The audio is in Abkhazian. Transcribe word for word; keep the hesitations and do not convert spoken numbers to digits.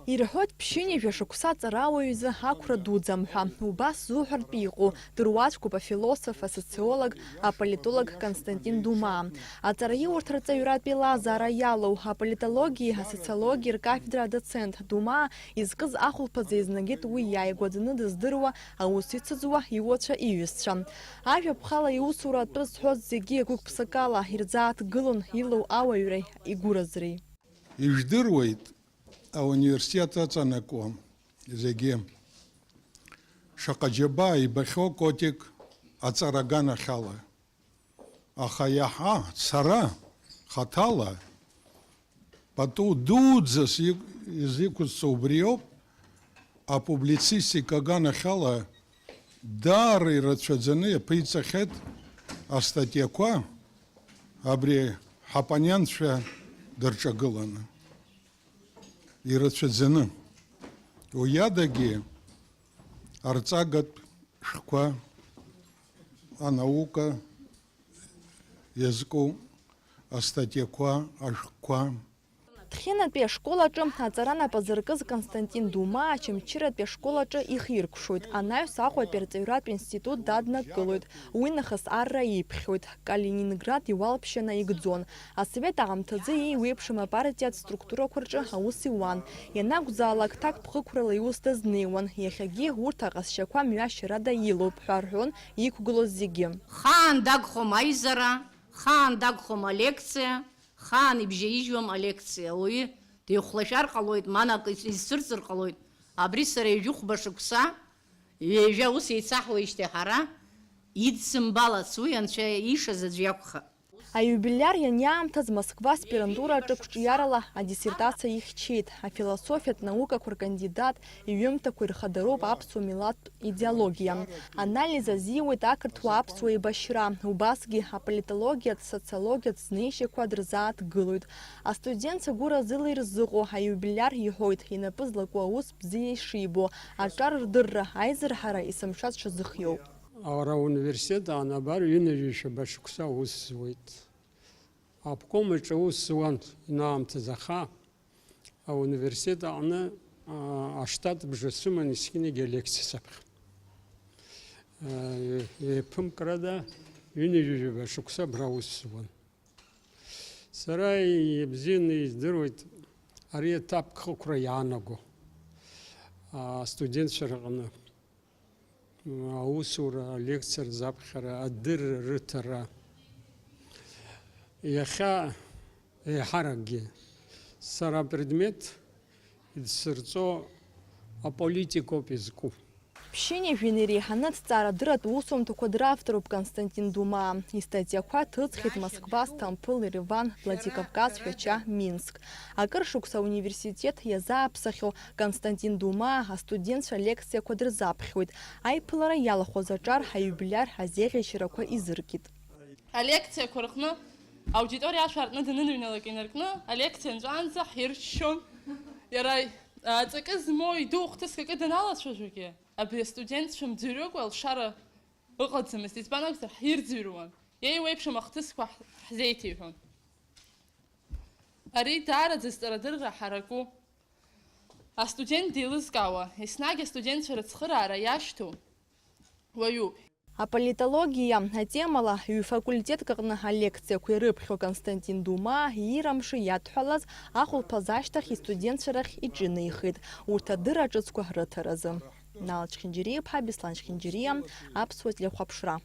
Ирҳәоит, ԥшьынҩажәа шықәса аҵарауаҩ изы ақәра дуӡӡам ҳәа. Убас зуҳәартә иҟоу, дыруаӡәкуп афилософ, асоциолог, аполитолог Константин Думаа. Аҵараиурҭа рҵаҩратә еилазаара иалоу, аполитологиеи асоциологиеи ркафедра адоцент Думаа изкыз ахәылԥазы изнагеит уи иааигәаӡаны дыздыруа, аус ицыӡуа иуацәа, иҩызцәа. Ажәаԥхала иусура атәы зҳәоз зегьы гәык-ԥсыкала ирзааҭгылон илоу ауаҩреи игәыразреи. Ижәдыруеит, ауниверситет аҵанакуа зегьы шаҟа џьабаа ибахьоу Котик аҵара аганахьала. Аха иаҳа сара хаҭала пату дуӡӡас иқә-, изиқәысҵо убриоуп, апублицистика аганахьала даара ирацәаӡаны иаԥиҵахьеит астатиақәа абри ҳоппонентцәа дырҿагыланы. Ирацәаӡаны. Уи адагьы арҵагатә шәҟәқәа, анаука иазку астатиақәа, ашәҟәқәа. Ҭхьынатәи ашкол аҿы аҵара нап азыркыз Константин Думаа Очамчыратәи ашкол аҿы ихиркәшоит, анаҩс Аҟәатәи арҵаҩратә институт даднакылоит, уи нахыс арра иԥхьоит, Калининград иуалԥшьа наигӡон. Асовет аамҭазы еиуеиԥшым апартиатә структурақәа рҿы аус иуан. Ианакәзаалак ҭакԥхықәрала иус дазнеиуан, иахьагьы урҭ аҟазшьақәа мҩашьарада илоуп ҳәа рҳәон иқәгылоз зегьы. Хаан дагхом аизара, хаан дагхом алекциа, хаан ибжьаижьуам алекциа. Ауаҩы дихәлашәар ҟалоит, манак изцәырҵыр ҟалоит. Абри сара ҩажәи хәба шықәса, ҩажәа аус еицаҳуеижьҭеи ҳара идсымбалац, уи Анцәа иишаз аӡә иакәхап. Аиубилиар ианиаамҭаз Москва аспирантура аҿы қәҿиарала адиссертациа ихьчеит, афилософиатә наукақәа ркандидат, иҩымҭақәа ирхадароуп аԥсуа милаҭтә идеологиа. Анализ азиуеит ақырҭуа-аԥсуа еибашьра, убасгьы аполитологиатә, социологиатә знеишьақәа дырзааҭгылоит. Астудентцәа гәыразыла ирзыҟоу аиубилиар иҳәоит, инапы злаку аус бзиа ишибо, аҿар рдырра, аизырҳара есымша дшазыхиоу. Ара ауниверситет аан абар ҩынҩажәи жәаба шықәса аус зуеит. Обком аҿы аус зуан инаамҭаз, аха ауниверситет аҟны, аа, аштат бжа сыман есқьынагьы алекциа саԥхьон. Еиԥымкрада ҩынҩажәи жәаба шықәса абра аус зуан. Сара ибзианы издыруеит ари аҭакԥхықәра иаанаго, аа, астудентцәа рҟны. Аусура, алекциа рзаԥхьара, адырра рыҭара. Иахьа еиҳаракгьы сара апредмет идсырҵо аполитикоуп изку. Ԥшьынҩажәи иреиҳаны аҭҵаарадырратә усумҭақәа дравторуп Константин Думаа. Истатиақәа ҭыҵхьеит Москва, Сҭампыл, Ереван, Владикавказ, Шәача, Минск. Акыр шықәса ауниверситет иазааԥсахьоу Константин Думаа астудентцәа лекциақәа дырзаԥхьоит. Аиԥылара иалахәыз аҿар аиубилиар азеӷьашьарақәа изыркит. Алекциақәа рҟны аудиториа ашә аартны даныныҩналак инаркны, алекциа нҵәаанӡа ҳирччон. Иара, а, ҵакы змоу иду хҭыск акы даналацәажәогьы, абри астудентцәа мӡырҩыкәа алшара ыҟаӡамызт, избан акәзар, ҳирӡырҩуан. Еиуеиԥшым ахҭысқәа ҳ-, ҳзеиҭеиҳәон. Ари даараӡа зҵарадырра ҳараку. Астудент деилызкаауа, еснагь астудентцәа рыцхыраара иашьҭоу уаҩуп. Аполитологиа атемала ҩ-факультетк аҟны алекциақәа ирыԥхьо Константин Думаа иира мшы иадҳәалаз ахәылԥаз ашьҭахь истудентцәа рахь иҿынеихеит урҭ адырра ҿыцқәа рыҭаразы. Нал Чхинџьариа-иԥҳа Беслан Чхинџьариа, Аԥсуа телехәаԥшра.